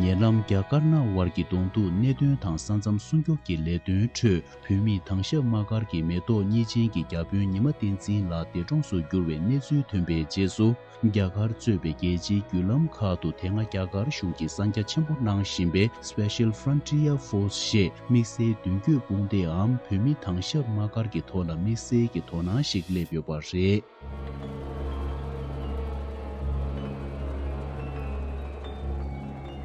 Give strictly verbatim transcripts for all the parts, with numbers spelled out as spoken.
ཉེ་ལམ་རྒྱ་དཀར་ནག་དབར་གྱི་གདོང་ཐུག་གནད་དོན་དང་ས་མཚམས་སྲུང་སྐྱོབ་ཀྱི་ལས་དོན་ཁྲོད་བོད་མིས་དྭང་ཞབས་དམག་སྒར་གྱི་མེ་ཏོག་གཉིས་ཅན་གྱི་བརྒྱ་དཔོན་ཉི་མ་བསྟན་འཛིན་ལགས་འདས་གྲོངས་སུ་གྱུར་བའི་གནས་ཚུལ་ཐོན་པའི་རྗེས་སུ། རྒྱ་གར་གཙོས་པའི་རྒྱལ་སྤྱིའི་བརྒྱུད་ལམ་ཁག་ཏུ་དེ་སྔ་རྒྱ་གར་གཞུང་གིས་གསང་རྒྱ་ཆེན་པོ་གནང་བཞིན་པའི་Special Frontier Force ཞེས་དམིགས་བསལ་མདུན་སྐྱོད་དཔུང་སྡེའམ་བོད་མི་དྭང་ཞབས་དམག་སྒར་གྱི་ཐོག་ལ་དམིགས་བསལ་གྱི་དོ་སྣང་ཞིག་སླེབས་ཡོད་པ་རེད།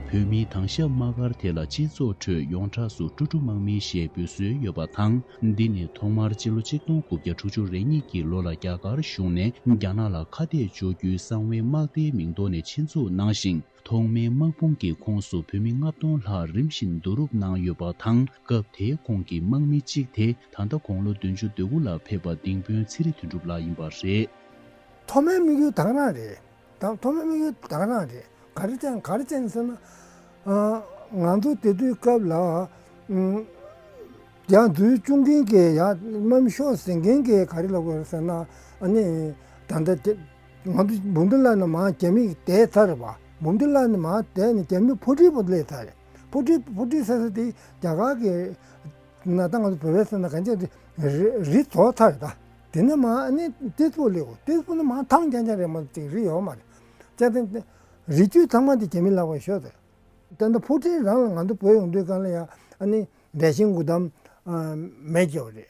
བོད་མིའི་དྭང་ཞབས་དམག་སྒར་དེ་ལ་སྤྱི་ཚོགས་ཁྲོད་ཡོངས་གྲགས་སུ་ཀྲུ་ཀྲུ་དམག་མི་ཞེས་འབོད་སྲོལ་ཡོད་པ་དང་། འདི་ནི་ཐོག་མར་སྤྱི་ལོ་ཆིག་སྟོང་དགུ་བརྒྱ་དྲུག་ཅུ་རེ་གཉིས་ཀྱི་ལོ་ལ་རྒྱ་གར་གཞུང་ནས་རྒྱ་ནག་ལ་ཁ་གཏད་གཅོག་རྒྱུའི་གསང་བའི་དམག་སྡེའི་མིང་ཐོག་ནས་ཆེད་འཛུགས་གནང་ཞིང་། ཐོག་མའི་དམག་དཔུང་གི་ཁོངས་སུ་བོད་མི་ལྔ་སྟོང་ལྷག་རིམ་བཞིན་བསྡུ་རུབ་གནང་ཡོད་པ་དང་། སྐབས་དེའི་གོང་གི་དམག་མི་གཅིག་དེ་ད་ལྟ་དགུང་ལོ་བདུན་ཅུ་དོན་དགུ་ལ་ཕེབས་པ་ལྡིང་དཔོན་ཚེ་རིང་དོན་གྲུབ་ལགས་ཡིན་པ་རེད། ཐོག་མའི་དམིགས་ཡུལ་ད་ག་རང་རེད། ད་ཐོག་མའི་དམིགས་ཡུལ་ད་ག་རང་རེད། ག་རེ་བྱས་ག་རེ་བྱས་ཟེར་ན། ཨ། ང་ཚོ་དེ་དུས་སྐབས་ལ། ཨུམ། ཡང་འཛུལ་བཅུག་མཁན་གྱི་ཡང་དམག་མི་ཤོག་ཟིན་མཁན་གྱི་ག་རེ་ལབ་དགོས་རེད་ཟེར་ན། ཨ་ནི། ད་ལྟ་དེ། ང་ཚོ་འབུམ་སྡེ་ལ་ནི་མར་རྒྱ་མི་བསྡད་ཚར་རེད་པ། འབུམ་སྡེ་ལ་ནི་མར་བསྡད་ནས་རྒྱ་མི་ཕོ་ཁྲིའི་པོ་སླེབས་ཚར་རེད། ཕོ་ཁྲི་ཕོ་ཁྲི་ཟེར་ས་དེ་རྒྱ་གར་གྱི། ན་ད་ང་ཚོ་བོད་པའི་ཟེར་ན་གང་ཅི་རི་རི་རྫོགས་ཚར་རེད་ད། དེ་ནས་མར་ཨ་ནི་ཏི་སྤུ་སླེབས། ཏི་སྤུ་ནས་མར་ཐང་རྐྱང་རྐྱང་རེད་མ་གཏོགས་ཅིག་རི་ཡོད་མ་རེད། བྱས་ཙང་རི་རྒྱུད་ཚང་མ་དེ་རྒྱ་མི་ལག་པར་ཤོར་ཚར། ད་ལྟ་ཕོ་ཁྲི་རང་ལ་ང་ཚོ་བོད་ཡོང་དུས་སྒང་ལ་ཡང་ཨ་ནི་རེ་ཤན་དགུ་དམ་མེ་རྒྱབ་རེད།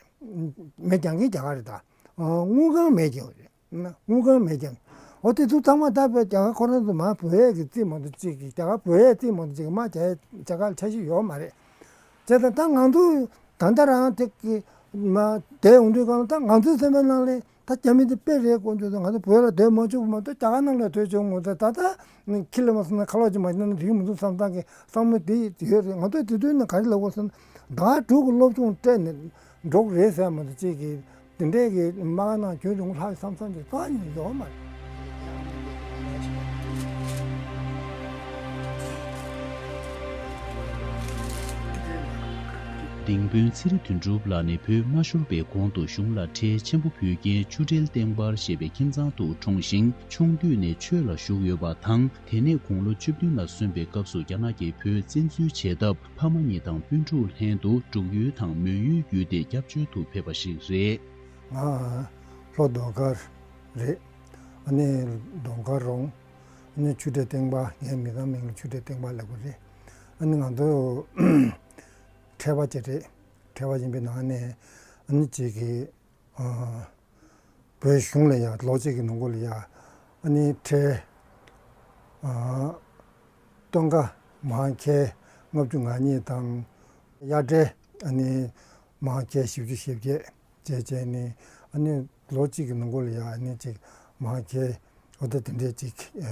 མེ་རྒྱང་གིན་རྒྱ་གར་རེད་ད། དངུལ་ཁང་མེ་རྒྱབ་རེད། དངུལ་ཁང་མེ་རྒྱབ། འོ་དེ་ཚོ་ཚང་མ་ད་བོད་རྒྱ་གར་ཁོ་རང་ཚོ་མ་བོད་ཡས་ཀྱི་རྩིས་མ་གཏོགས་ཅིག་གི་རྒྱ་གར་བོད་ཡས་རྩིས་མ་གཏོགས་ཅིག་གི་མ་རྒྱ་རྒྱ་གར་ལ་ཆ་ཤས་ཡོད་མ་རེད། བྱས་ཙང་ད་ང་ཚོ་ད་ལྟ་རང་དེ་གི་མ་བསྡད་ཡོང་དུས་སྒང་ལ་ད་ང་ཚོའི་སེམས་པའི་ནང་ལ་ད་རྒྱ་མི་དེ་དཔེ་རེད་དཀོན་མཆོག་ད་ང་ཚོ་བོད་ལ་སྡོད་མ་བཅུག་མ་གཏོགས་རྒྱ་གར་ནང་ལ་སྡོད་ཆོག་མོད། ད་ད་ད་ཁྱི་ལ་མ་སོང་ན་ཁ་ལོག་ཅིག་མ་བྱུང་ན་འགྲིག་གི་མི་འདུག་བསམ་སྟངས་ཀྱི་བསམ་བློ་དེ་ཡོད་རེད། ང་ཚོ་དེ་དུས་ནས་ག་རེ་ལབ་དགོས་ཟེར་ན། ཟླ་བ་དྲུག་གི་སློབ་སྦྱོང་སྤྲད་ནས་འགྲོ་གི་རེད་ཟེར་མ་གཏོགས་ཅིག་གི་དེ་འདྲས་ཀྱི་མ་གནང་རྒྱུན་རིང་པོ་ལྷག་བསམ་བསམ་གྱི་རྩ་ནས་ཡོད་མ་རེད། ལྡིང་དཔོན་ཚེ་རིང་དོན་གྲུབ་ལགས་ནི་བོད་མ་ཤོར་བའི་གོང་དུ་གཞུང་ལ་ཁྲལ་ཆེན་པོ་ཕུལ་མཁན་ཆུ་བྲལ་བསྟན་འཕེལ་ཞེས་པའི་ཁྱིམ་ཚང་དུ་འཁྲུངས་ཤིང་། ཆུང་དུས་ནས་ཆོས་ལ་ཞུགས་ཡོད་པ་དང་། དེ་ནས་དགུང་ལོ་བཅུ་བདུན་ལ་སོན་པའི་སྐབས་སུ་རྒྱ་ནག་གིས་བོད་བཙན་འཛུལ་བྱས་སྟབས། ཕ་མ་གཉིས་དང་སྤུན་ཕྲུག་ལྷན་དུ་འབྲུག་ཡུལ་དང་མོན་ཡུལ་བརྒྱུད་དེ་སྐྱབས་བཅོལ་དུ་ཕེབས་པ་ཞིག་རེད། ང་ལྷོ་རྡོ་དཀར་རེད། ཨ་ནི་རྡོ་དཀར་རོང་། ཨ་ནི་ཆུ་བྲལ་བསྟན་འཕེལ། ངའི་མི་ཚང་མིང་ལ་ཆུ་བྲལ་བསྟན་འཕེལ་ལབ་ཀྱི་རེད། ཨ་ནི་ང་ཚོ་ཁྲལ་པ་ཅིག་རེད། ཁྲལ་པ་ཡིན་པའི་ནང་ནས་ཨ་ནི་ཅིག་གི་ཨ། བོད་གཞུང་ལ་ཡ་ལོ་གཅིག་གི་ནང་འཁོད་ལ་ཡ་ཨ་ནི་ཁྲལ་ཨ། སྟོན་ཁ་མང་ཁལ་ལྔ་བཅུ་ང་གཉིས་དང་། གཡར་ཁྲལ་ཨ་ནི་མང་ཁལ་བཞི་བཅུ་ཞེ་བརྒྱད་བཅས་བྱས་ནས། ཨ་ནི་ལོ་གཅིག་གི་ནང་འཁོད་ལ་ཡ་ཨ་ནི་ཅིག་མང་ཁལ་འོ་ད་དེ་འདྲས་ཅིག་ཨ།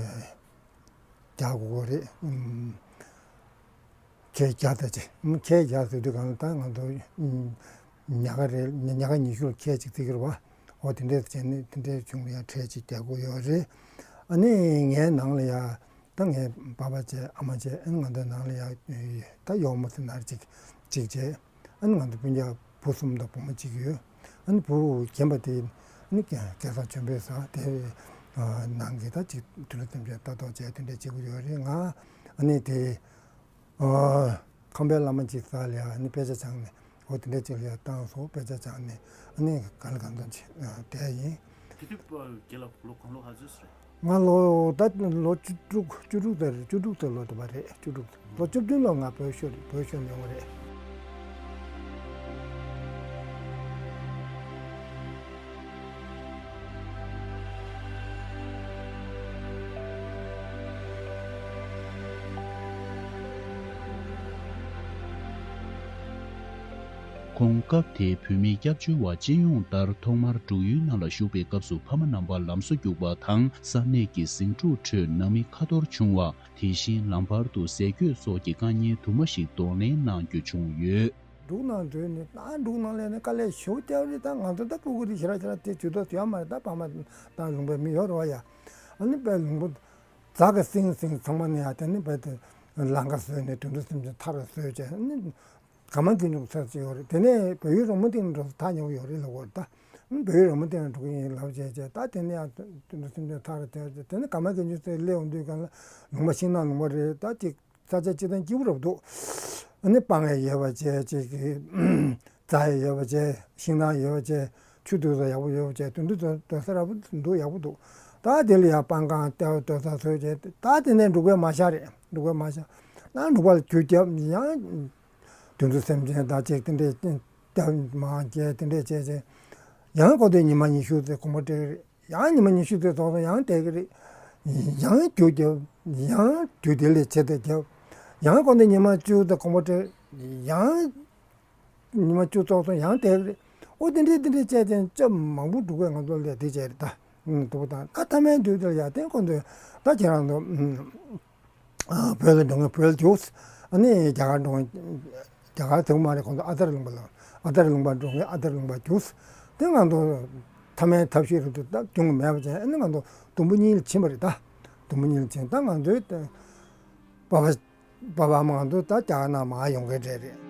རྒྱག་དགོས་ཀྱི་རེད། ཨུམ། ཁལ་བརྒྱ་ཙམ་ཅིག་ཨུམ། ཁལ་བརྒྱ་ཟེར་དུས་སྒང་ལ་ད་ང་ཚོ་ཨུམ། ཉག་ག་རེ་ཉག་ག་ཉི་ཤུ་ལ་ཁལ་གཅིག་བརྩི་གི་རེད་པ། འོ་དེ་འདྲས་བྱས་ནས་དེ་འདྲས་བྱུང་ཡ་ཁྲལ་གཅིག་རྒྱག་དགོས་ཡོད་རེད། ཨ་ནི་ངའི་ནང་ལ་ཡ་ད་ངའི་པ་ཕ་བྱས་ཨ་མ་བྱས་ཨ་ནི་ང་ཚོའི་ནང་ལ་ཡ་ད་གཡོག་མོ་ཟེར་ན་རེད་ཅིག་གཅིག་བྱས། ཨ་ནི་ང་ཚོ་སྤུན་ཀྱག་བུ་གསུམ་དང་བུ་མོ་གཅིག་ཡོད། ཨ་ནི་བུ་རྒན་པ་དེ་ཨ་ནི་སྐལ་བཟང་ཆོས་འཕེལ་ཟེར་དེ། ཨ། ནང་གི་ད་ཅིག་དུས་ལ་བསྟན་པའི་ལྟ་རྟོག་བྱས་དེ་འདྲས་བྱེད་ཀྱི་ཡོད་རེད། ང་ཨ་ནི་དེ་ཨ། ཁམས་པའི་བླ་མ་གཅིག་ས་ལ་ཡ་ཨ་ནི་དཔེ་ཆ་སྦྱངས་ནས་འོ་དེ་འདྲས་ཅིག་ལ་ཡ་བཏང་སོང་། དཔེ་ཆ་སྦྱངས་ནས་ཨ་ནི་གང་ལ་གང་འཚམ་བྱས་བསྡད་ཡིན། དེ་དུས་རྒན་ལགས་ལོ་གང་ལོ་ག་ཚོད་རེད། ང་ལོ་ད་ལོ་བཅུ་དྲུག་བཅུ་དྲུག་ཙམ་རེད། བཅུ་དྲུག་ཙམ་ལོ་འདྲ་པོ་རེད། བཅུ་དྲུག་ཙམ། ལོ་བཅུ་བདུན་ལོ་ང་བོད་ཤོར་བོད་ཤོར་མྱོང་བ་རེད། ཁོང་སྐབས་དེའི་བོད་མི་སྐྱབས་བཅོལ་བ་སྤྱི་ཡོངས་ལྟར་ཐོག་མར་འབྲུག་ཡུལ་ནང་ལ་བཞུགས་པའི་སྐབས་སུ་ཕ་མ་རྣམ་པ་ལམ་བཟོ་རྒྱུག་པ་དང་ས་གནས་ཀྱི་ཟིང་འཁྲུག་ཁྲོད་ནང་མི་ཁ་འཐོར་བྱུང་བ། དེ་བཞིན་ལམ་བར་དུ་ཟས་གོས་སོགས་ཀྱི་དཀའ་ངལ་དུ་མ་ཞིག་གདོང་ལེན་གནང་རྒྱུ་བྱུང་ཡོད། འབྲུག་ནང་འཛུལ་ནས་ད་འབྲུག་ནང་ལས་ནས་དཀའ་ལས་ཞེ་པོ་བརྒྱབ་རེད། ད་ང་ཚོ་ད་སྤུ་གུ་རེད། ཞེ་དྲག་ཞེ་དྲག་དེ་ཇུས་གཏོགས་ཡོད་མ་རེད། ད་ཕ་མ་དང་ལུང་པའི་མི་ཡོད་རེད་བ་ཡ། ཨ་ནི་དཔེ་ལུང་པ་རྫ་གི་སིང་སིང་ཚང་མ་ནས་ཡ་དེ་ནི་དཔེ་དེ་ལང་ཀ་བཟོས་ནས་དུད་འགྲོ་སེམས་ཅན་ཐར་བཟོས་བྱས་ཨ་ནི། ག་མ་གི་འཇུག་ཚར་གཅིག་ཡོད་རེད། དེ་ནས་བལ་ཡུལ་རོང་མོ་སྟེང་ལ་འགྲོ་ས་ཐག་ཉེ་པོ་ཡོད་རེད་ལབ་ཀྱི་ཡོད་རེད། ད་བལ་ཡུལ་རོང་མོ་སྟེང་ལ་འགྲོ་གི་ཡིན་ལབ་བྱས་བྱས་ད་དེ་ནས་ཡང་དུད་འགྲོ་སེམས་ཅན་ཐག་རེད་དེ་རེད། དེ་ནས་ག་མ་གི་འཇུག་ཚེ་སླེབས་ཡོང་དུས་སྒང་ལ་ལུང་པ་ཤིང་ནགས་ལུང་པ་རེད། ད་ཅིག་ ས་ཆ་སྤྱིར་བཏང་སྐྱིད་པོ་རབ་འདུག་ཨ་ནི་སྤང་ཡས་ཡོད་པ་བྱས། ཅིག་གི་རྫ་ཡས་ཡོད་པ་བྱས། ཤིང་ནགས་ཡོད་པ་བྱས། ཆུ་དུས་སུ་ཡག་པོ་ཡོད་པ་བྱས། དོན་དུ་སྡོད་ས་རབ་འདུག་ཡག་པོ་འདུག་ད་དེ་ལ་ཡང་སྤང་ཁང་སྟེ་སྡོད་ས་བཟོས་བྱས། ད་དེ་ནས་འབྲུག་པའི་མ་ཤ་རེད། འབྲུག་པའི་མ་ཤ་ན་འབྲུག་པ་ལ་རྒྱུ་རྒྱབ་ཡང་། དོན་དུ་སེམས་ཅན་དང་ཅིག་དེ་འདྲས་རྒྱབ་མ་རྒྱབ་དེ་འདྲས་བྱས་བྱས། ཡང་ཁོ་ཚོས་ཉི་མ་ཉི་ཤུ་ཙམ་གོམ་པ་སྤྲད་ཀྱི་རེད། ཡང་ཉི་མ་ཉི་ཤུ་ཙམ་ཚོགས་སོང་ཡང་བསྡད་ཀྱི་རེད། ཡང་རྒྱུ་རྒྱབ། ཡང་རྒྱུ་དེ་ལས་ཆེ་ཙམ་རྒྱབ། ཡང་ཁོ་ཚོས་ཉི་མ་བཅུ་ཙམ་གོམ་པ་སྤྲད། ཡང་ཉི་མ་བཅུ་ཚོགས་སོང་ཡང་བསྡད་ཀྱི་རེད། ཨོ་དེ་འདྲས་དེ་འདྲས་བྱས་ཙང་སྐྱབས་མང་པོ་འབྲུག་པས་ང་ཚོ་ལ་དེ་བྱས་རེད་ད། ཨུམ། དུ་བ་དང་ཁ་ཐ་མའི་དུས་དེར་ཡ་དེ་ཁོ་ཚོས་ད་ཁྱེད་རང་ཚོ་ཨུམ། ཨ། བོད་ལ་འགྲོ་མཁན་བོད་ལ་རྒྱུགས། ཨ་ནི་རྒྱ་གར་འགྲོ་མཁན་རྒྱ་གར་ཐུག་མ་རེད། ཁོང་ཚོ་ཨ་ཐར་ལུང་པ་ལ། ཨ་ཐར་ལུང་པ་འགྲོ་མཁན་ཨ་ཐར་ལུང་པ་རྒྱུགས། དེ་ང་ཚོ་ཐ་མའི་ཐབས་ཤེས་རེད་འདུག་ད་འགྲོ་མཁན་མེད་པ་བྱས། ཨ་ནི་ང་ཚོ་དུམ་བུ་གཉིས་ལ་ཕྱིན་པ་རེད་ད། དུམ་བུ་གཉིས་ལ་ཕྱིན། ད་ང་ཚོའི་པ་ཕ་པ་ཕ་མ་ང་ཚོ་ད་རྒྱ་གར་ནང་མར་ཡོང་མཁན་གྲས་རེད།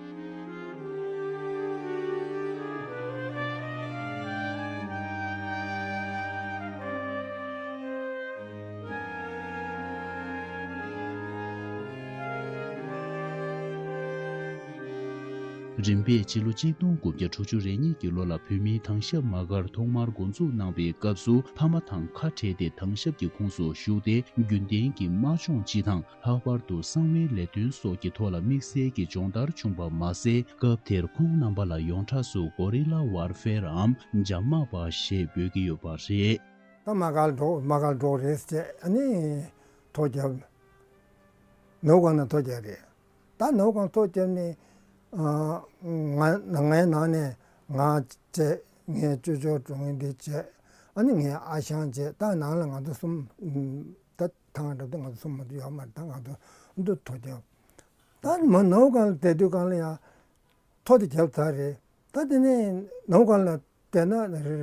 རིམ་པས་ཕྱི་ལོ་གཅིག་སྟོང་དགུ་བརྒྱ་དྲུག་ཅུ་རེ་གཉིས་ཀྱི་ལོ་ལ་བོད་མིའི་དྭང་ཞབས་མ་གར་ཐོག་མར་འགོ་འཛུགས་གནང་པའི་སྐབས་སུ་ཕ་མ་དང་ཁ་བྲལ་ཏེ་དྭང་ཞབས་ཀྱི་ཁོངས་སུ་ཞུགས་ཏེ། རྒྱུན་ལྡན་གྱི་དམག་སྦྱོང་སྤྱི་དང་། ལྷག་པར་དུ་གསང་བའི་ལས་དོན་སོགས་ཀྱི་ཐོག་ལ་དམིགས་བསལ་གྱི་སྦྱོང་བརྡར་བྱུང་པ་མ་ཟད། སྐབས་དེར་ཁོང་རྣམ་པ་ལ་ཡོངས་གྲགས་སུ་གོ་རི་ལ་ཝར་ཕེར་འམ་འཇབ་དམག་པ་ཞེས་འབོད་ཀྱི་ཡོད་པ་རེད། ད་དམག་སྒར་འགྲོ། དམག་སྒར་འགྲོ་རེད་ཟེར། ཨ་ནི་ཐོ་བརྒྱབ། ནོར་བུ་སྒང་ནས་ཐོ་བརྒྱབ་རེད། ད་ནོར་བུ་སྒང་ཐོ་བརྒྱབ་ནས། ཨ། ང་ང་ཡི་ནང་ནས་ང་བྱས། ངའི་ཅོ་ཅོ་འགྲོ་མཁན་དེ་བྱས། ཨ་ནི་ངའི་ཨ་ཞང་བྱས། ད་ནང་ལ་ང་ཚོ་གསུམ། ད་ཐང་འགྲོ་དུས་ང་ཚོ་གསུམ་མ་གཏོགས་ཡོད་མ་རེད། ད་ང་ཚོ་འདུ་ཐོ་བརྒྱབ། ད་མ་ནོར་བུ་སྒང་ལ་བསྡད་དུས་སྒང་ལ་ཡང་ཐོ་དེ་བརྒྱབ་ཚར་རེད། ད་དེ་ནས་ནོར་བུ་སྒང་ལ་བསྡད་ན་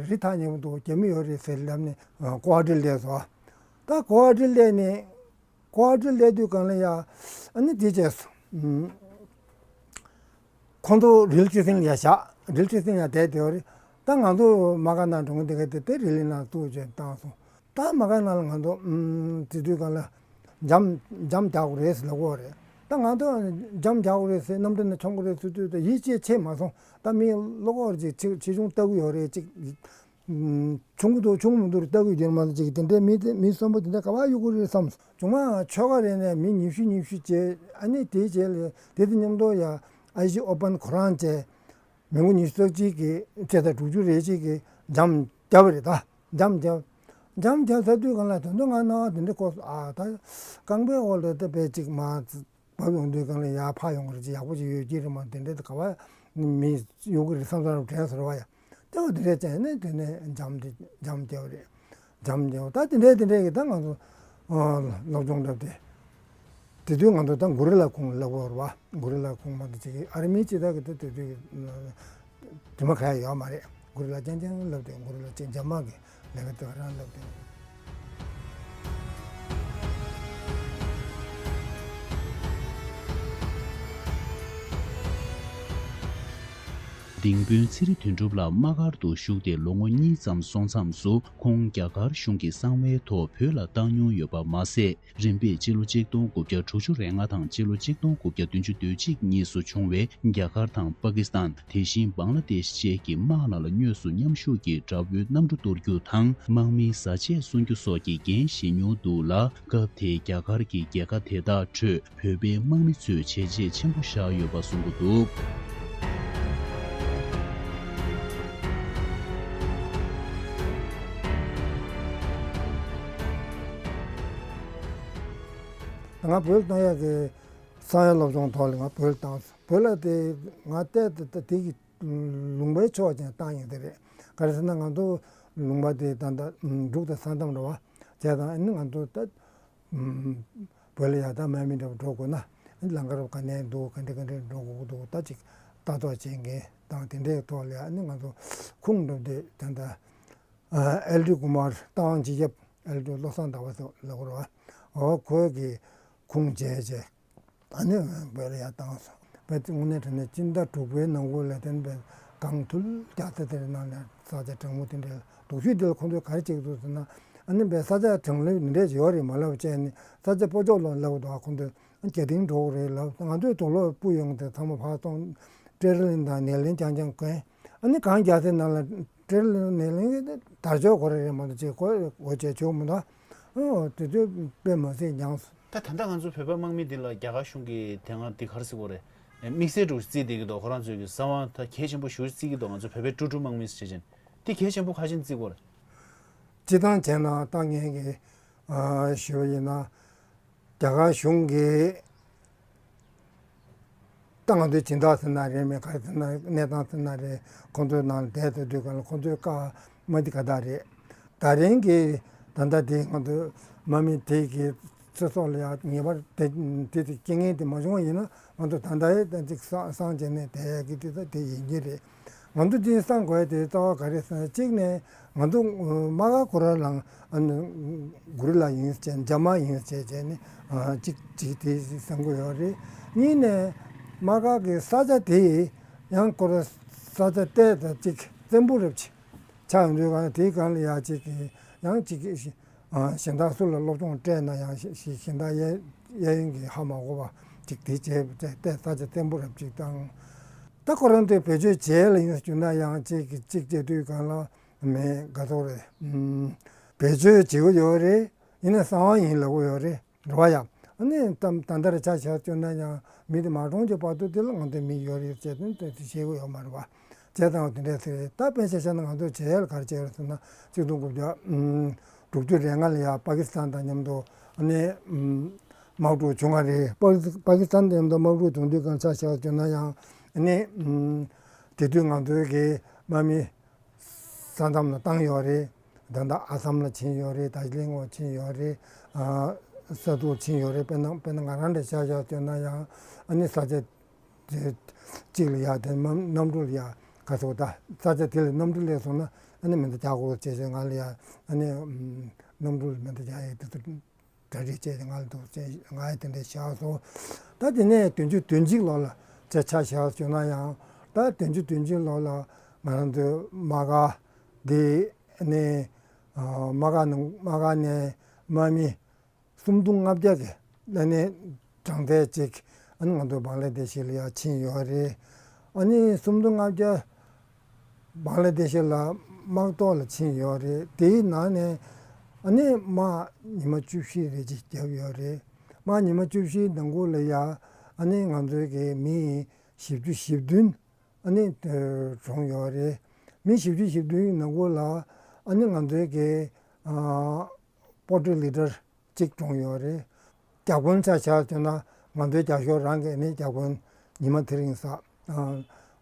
རི་ཐག་ཉེ་པོ་འདུག་རྒྱ་མི་ཡོད་རེད་ཟེར་ལབ་ནས། ཨ། ཀོ་ཨར་ཌར་སླེབས་སོང་། ད་ཀོ་ཨར་ཌར་སླེབས་ནས། ཀོ་ཨར་ཌར་སླེབས་དུས་སྒང་ལ་ཡ། ཨ་ནི་དེ་བྱས་སོང་། ཨུམ། ཁོང་ཚོ་རི་ལི་སི་ཊེ་ཤན་ལ་ཡ་བཞག་རི་ལི་སི་ཊེ་ཤན་ལ་ཡ་བསྡད་བསྡད་ཡོད་རེད། ད་ང་ཚོ་དམག་སྒར་ནང་འགྲོ་མཁན་དེ་ག་དེ་དེ་རི་ལི་ནང་བཙུགས་བྱས་བཏང་སོང་། ད་དམག་སྒར་ནང་ལ་ང་ཚོ། ཨུམ། དེ་དུས་སྒང་ལ་འཇམ་འཇམ་རྒྱག་དགོས་རེད་ཟེར་ལབ་ཀྱི་ཡོད་རེད། ད་ང་ཚོ་འཇམ་རྒྱག་དགོས་རེད་ཟེར། གནམ་གྲུ་ནས་མཆོང་གི་རེད་ཟེར་དུས། ད་ཡིད་ཆེས་བྱས་མ་སོང་། ད་མི་གློ་གོར་ཅིག་ཆེ་ཆེ་ཆུང་ལྟ་གི་ཡོད་རེད། ཅིག་ཆུང་གི་འདུག་ཆུང་མི་འདུག་ལྟ་གི་ཡོད་མ་གཏོགས། ཅིག་དེ་འདྲའི་མི་དེ་མི་གསོན་པོ་དེ་འདྲ་ག་པར་གཡུག་གི་རེད་བསམ་སོང་། བྱུང་མ་ཆོལ་ཁ་རེ་ནས་མི་ཉི་ཤུ་ཉི་ཤུ་བྱས། ཨ་ནི་དེའི་རྗེས་ལ་དེ་དང་མཉམ་དུ་ཡ་ཨ་ཞི་ཨོ་པན་ཁོ་རང་བྱས། མི་ངོ་ཉི་ཤུ་རྩ་གཅིག་གི་བྱས། ད་དྲུག་ཅུ་རེ་གཅིག་གིས་འཇམ་བརྒྱབ་པ་རེད། ད་འཇམ་བརྒྱབ། འཇམ་བརྒྱབ་ཚར་དུས་སྒང་ལ་དོན་དུ་ང་སྣང་བ་དེ་འདྲ་སྐྱེས་སོང་། ཨ། ད་རྐང་པའི་འོག་ལ་ད་དཔེ་ཅིག་མར་བབས་ཡོང་དུས་སྒང་ལ་ཡར་འཕར་ཡོང་གི་རེད། ཅིག་ཡག་པོ་ཅིག་ཡོད་ཀྱི་རེད་མ། དེ་འདྲ་ད་ག་པར་མི་གཡུག་གི་རེད་བསམ་བསམ་དྲན་སོང་བ་ཡ། ལྟ་བུ་དེ་འདྲ་བྱས་ནས་དེ་ནས་འཇམ་དེ་འཇམ་བརྒྱབ་རེད། འཇམ་བརྒྱབ། ད་དེ་འདྲ་དེ་འདྲ་གི་ད་ང་ཚོ་ཨ་སློབ་སྦྱོང་འགྲིམས་ཏེ། དེ་དུས་ང་ཚོ་ད་གོ་རི་ལ་ཁུང་ལབ་ཀྱི་ཡོད་རེད་པ། གོ་རི་ལ་ཁུང་མ་གཏོགས་ཅིག་ཨར་མི་སྤྱི་ཟླ་གི་ད་དེ་དུས་ཀྱི་དེ་མ་ག་ཡ་ཡོད་མ་རེད། གོ་རི་ལ་རྐྱང་རྐྱང་ལབ་སྟེ། གོ་རི་ལ་ཅིག་འཇབ་དམག་གི་ལས་ཀ་དེ་ག་རང་ལབ་སྟེ། ལྡིང་དཔོན་ཚེ་རིང་དོན་གྲུབ་ལགས་དམག་སྒར་དུ་ཞུགས་ཏེ་ལོ་ངོ་གཉིས་ཙམ་སོང་མཚམས་སུ། ཁོང་རྒྱ་གར་གཞུང་གི་གསང་བའི་ཐོག་བོད་ལ་བཏང་མྱོང་ཡོད་པ་མ་ཟད། རིམ་པས་ཕྱི་ལོ་ཆིག་སྟོང་དགུ་བརྒྱ་དྲུག་ཅུ་རེ་ལྔ་དང་ཕྱི་ལོ་ཆིག་སྟོང་དགུ་བརྒྱ་བདུན་ཅུ་དོན་གཅིག་གཉིས་སུ་བྱུང་བའི་རྒྱ་གར་དང་པ་ཀི་སི་ཐན། དེ་བཞིན་བང་ལ་དེཤ་བཅས་ཀྱི་དམག་ནང་ལ་དངོས་སུ་མཉམ་ཞུགས་ཀྱིས་དགྲ་བོའི་གནམ་གྲུ་གཏོར་རྒྱུ་དང་། དམག་མིའི་བཟའ་ཆས་སྲུང་རྒྱུ་སོགས་ཀྱི་འགན་བཞེས་མྱོང་འདུག་ལ། སྐབས་དེའི་རྒྱ་གར་གྱི་རྒྱལ་ཁ་དེ་དག་ཁྲོད་བོད་པའི་དམག་མི་ཚོས་བྱས་རྗེས་ཆེན་པོ་བཞག་ཡོད་པ་གསུང་གི་འདུག། ང་བོད་གཏོང་ཡག་གི་གསང་བའི་སློབ་སྦྱོང་ཐོག་ལ་ང་བོད་བཏང་སོང་། བོད་ལ་དེ་ང་བལྟས་ཏེ་ད་དེ་གི་ལུང་པའི་ཕྱོགས་ཀྱང་བཏང་ཡོང་དེ་རེད། ག་རེ་ཟེར་ན་ང་ཚོ་ལུང་པ་དེ་ད་ལྟ་འབྲུག་དང་ས་མཚམས་རེད་པ། བྱས་ཙང་ཨ་ནི་ང་ཚོ་ད་བོད་ལ་ཡར་ད་དམག་མི་འདྲ་པོ་འགྲོ་དགོས་ན། ཨ་ནི་ལམ་ཁ་རུ་ག་ནས་འདུག་ག་འདྲ་ག་འདྲ་འགྲོ་དགོས་ཀྱི་འདུག་ད་ཅིག་ལྟ་རྟོག་བྱེད་མཁན་དང་དེ་འདྲའི་ཐོག་ལ་ཨ་ནི་ང་ཚོ་ཁུངས་འགྲོ་དུས་ད་ལྟ་ཨེལ་ཏྲི་ཀུ་མར་རྟ་དབང་སྤྱི་ཁྱབ་ཨེལ་ཏྲི་བློ་བཟང་ཟླ་བ་ཟེར་ལབ་ཀྱི་རེད་པ། འོ་ཁོས་ཀྱི་ཁུངས་བྱས་བྱས། ཨ་ནི་བོད་ལ་ཡར་བཏང་སོང་། བོད་དེ་དངོས་གནས་དྲང་གནས་སྤྱི་ཟླ་དྲུག་པའི་ནང་ཁུལ་ལ་དེ་ནས་གངས་ཐུལ་རྒྱག་ས་དེ་ནང་ནས་ས་ཆ་གྲང་མོ་དེ་འདྲའི་སྡུག་ཤོས་དེ་ལ་ཁོང་ཚོས་ག་རེ་བྱེད་ཀྱི་འདུག་ཟེར་ན། ཨ་ནི་བོད་ས་ཆ་གྲང་ལོས་འདི་འདྲས་ཡོད་རེད་མ་ལབ་བྱས་ནས་ས་ཆ་སྤོ་ཆོག་ལོ་ལབ་འདུག་ཁོང་ཚོས་ རྒྱ་ཏིང་འགྲོ་གི་རེད་ལབ། ང་ཚོས་དུག་ལོག་སྤུ་ཡོང་དེ་ཚང་མ་ཕར་གཏོང་། ཊེ་ར་ལིན་དང་ནེ་ལིན་རྐྱང་རྐྱང་གོན། ཨ་ནི་གངས་རྒྱག་སའི་ནང་ལ་ཊེ་ར་ལིན་ནེ་ལིན་དར་ལྕོག་གོ་རེ་རེད་མ་གཏོགས་ཅིག་གོ་གོ་བྱས་ཆོག་མི་འདུག་ཨོ་དེ་ཚོས་དཔེ་མ་སྲིད་ཉམས་སོང་། ད་ད་ལྟ་ང་ཚོ་བོད་པ་དམག་མི་འདི་ལ་རྒྱ་གར་གཞུང་གིས་དེ་སྔ་འདི་ག་རེ་ཟེར་དགོས་རེད། དམིགས་བསལ་འདྲ་བོ་བརྩིས་བསྡད་ཀྱི་འདུག་ཁོ་རང་ཚོའི་གི་གསང་བ་ད་གལ་ཆེན་པོ་ཞེ་པོ་བརྩི་གི་འདུག་ང་ཚོ་བོད་པའི་ཀྲུ་ཀྲུ་དམག་མི་ཟེར་བྱས་ནས་དེ་གལ་ཆེན་པོ་ག་རེ་བྱས་ནས་བརྩི་དགོས་རེད། སྤྱིར་བཏང་བྱས་ན་ད་ངས་གི་ཨ་ཞུ་བ་ཡིན་ན། རྒྱ་གར་གཞུང་གིས་ད་ང་ཚོའི་སྦྱིན་བདག་ཟེར་ན་རེད། མི་ག་རེ་ཟེར་ན་གནས་སྟངས་ཟེར་ན་རེད། ཁོང་ཚོའི་ནང་ལ་བསྡད་ཐུབ་དུས་གང་ལ་ཁོང་ཚོའི་བཀའ་མ་འདི་ག་དག་རེད། ད་རིང་གི་ད་ལྟ་དེ་ང་ཚོ་དམག་མི་དེ་གི་ཚེ་སྲོག་ལ་ཡང་ངེས་པར་དེ་དེ་དེ་རྐྱེན་ངན་དེ་མ་བྱུང་བ་ཡིན་ན་ང་ཚོ་ད་ལྟ་ཡང་ད་ཅིག་སངས་སངས་རྒྱས་ནས་བསྡད་ཡག་གི་དེ་ད་དེ་ཡིན་གྱི་རེད། ང་ཚོ་དེ་བསམ་དགོས་དེ་རྩ་བ་ག་རེ་ཟེར་ན། གཅིག་ནས་ང་ཚོ་དམག་སྒར་ཁོ་རང་ལ་ཨ་ནི་གོ་རི་ལ་ཡིན་ཟེར་བྱས། འཇབ་དམག་ཡིན་ཟེར་བྱས་ནས་ཨ་གཅིག་གཅིག་དེ་བསམ་གྱི་ཡོད་རེད། གཉིས་ནས་དམག་སྒར་གྱི་ས་ཆ་དེ་ཡང་ཁོ་རང་ས་ཆ་བལྟས་དང་གཅིག་བཙན་པོ་རབ་ཆེ་ཆགས་ཡོང་དུས་གང་དེའི་སྒང་ལ་ཡ་གཅིག་ཡང་གཅིག་ཨ་གཞན་དག་སུ་ལ་སློབ་སྦྱོང་སྤྲད་ན་ཡང་གཞན་གཞན་དག་གཡས་གཡས་གཡོན་གྱིས་ཧ་མ་གོ་བ་ཅིག་དེ་བྱས་བྱས་ཏེ་ས་ཆ་བཙན་པོ་རབ་ཅིག་དང་། ད་ཁོ་རང་ཚོས་བེད་སྤྱོད་བྱས་ལ་ཡིན་ཟེར་ན་ཡང་ཅིག་གཅིག་བྱས་དུས་གང་ལ་མེད་ག་ཚོད་རེད། ཨུམ། བེད་སྤྱོད་བྱེད་ཀྱི་ཡོད་རེད། ཡིན་ན་གསང་བ་ཡིན་ལབ་ཀྱི་ཡོད་རེད། རེད་བ་ཡ། ཨ་ནི་ད་ད་ལྟར་ཆ་བཞག་བཅུག་ན་ཡང་མི་དེ་མ་གྲོངས་ཀྱི་བར་དུ་དེ་ལ་ང་ཚོའི་མི་ཡོད་རེད་ཅེས་དེ་དེ་བཤད་ཀྱི་ཡོད་མ་རེད་བ། བྱས་ཙང་དེ་འདྲ་ཟེར། ད་དཔེ་ཆ་བཞག་ན་ང་ཚོ་བྱེད་ཡ་ལ་ག་རེ་བྱས་ཡོད་ཟེར་ན་ཆིག་སྟོང་དགུ་བརྒྱ་དྲུག་ཅུ་རེ་ལྔ་ལ་ཡ་པ་ཀི་སི་ཐན་དང་མཉམ་དུ་ཨ་ནི་དམག་འཁྲུག་བྱུང་བ་རེད། པ་ཀི་པ་ཀི་སི་ཐན་དང་མཉམ་དུ་དམག་འཁྲུག་བྱུང་དུས་གང་ཆ་བཞག་བཅུག་ན་ཡང་ཨ་ནི་དེ་དུས་ང་ཚོའི་གི་དམག་མི་ས་མཚམས་ལ་བཏང་ཡོད་རེད། ད་ལྟ་ཨ་སམ་ལ་ཕྱིན་ཡོད་རེད། དར་ཇི་ལིང་ལ་ཕྱིན་ཡོད་རེད། ཨ་ས་ཐུར་ཕྱིན་ཡོད་རེད། དཔེར་ན་དཔེར་ན་ང་རང་འདྲ་ཆ་བཞག་བཅུག་ན་ཡང་ཨ་ནི་ས་ཆ་དེ་གཅིག་ལ་ཡ་དེ་གནམ་གནམ་གྲུ་ལ་ཡ་ག་ཚོད་ད་ས་ཆ་དེ་ལ་གནམ་གྲུ་སླེབས་སོང་ན་ཨ་ནི་མེ་མདའ་རྒྱག་དགོས་ཅེས་བྱས་ང་ལ་ཡ་ཨ་ནི་གནམ་གྲུ་ལ་མེ་མདའ་རྒྱག་ཡས་དེ་ཚོ། གྲ་སྒྲིག་བྱས་ཏེ་ང་ལ་འདུག་ཅེས་ང་ཡི་དེ་འདྲའི་བཞག་སོང་། ད་དེ་ནས་བདུན་ཅུ་དོན་གཅིག་ལོ་ལ་ཆ་ཆ་བཞག་བྱུང་ན་ཡང་ད་བདུན་ཅུ་དོན་གཅིག་ལོ་ལ་ང་རང་ཚོའི་དམག་སྒར་འདི་ནས་དམག་སྒར་ནང་དམག་སྒར་ནས་དམག་མི་སུམ་སྟོང་ལྔ་བརྒྱ་གི་ལ་ནས་གྲངས་ཚད་ཅིག་ཨ་ནི་ང་ཚོ་བང་ལ་དེ་ཤི་ལ་ཡ་ཕྱིན་ཡོད་རེད། ཨ་ནི་སུམ་སྟོང་ལྔ་བརྒྱ། བང་ལ་དེ་ཤི་ལ་དམག་ཐོག་ལ་ཕྱིན་ཡོད་རེད། དེའི་ནང་ནས་ཨ་ནི་དམག་ཉི་མ་བཅུ་བཞི་རེ་ཅིག་བརྒྱབ་ཡོད་རེད། དམག་ཉི་མ་བཅུ་བཞིའི་ནང་ཁུལ་ལ་ཡ་ཨ་ནི་ང་ཚོའི་གི་མི་བཞི་བཅུ་ཞེ་བདུན་ཨ་ནི་གྲོངས་ཡོད་རེད། མི་བཞི་བཅུ་ཞེ་བདུན་ནང་ཁུལ་ལ་ཨ་ནི་ང་ཚོའི་གི་ཨ་པོ་ཊི་ལི་ཌར་གཅིག་གྲོངས་ཡོད་རེད། བརྒྱ་དཔོན་ཆ་བཞག་བྱས་ན་ང་ཚོའི་རྒྱབ་ཤོག་རང་གི་ནི་བརྒྱ་དཔོན་ཉི་མ་ཚེ་རིང་ཟེར་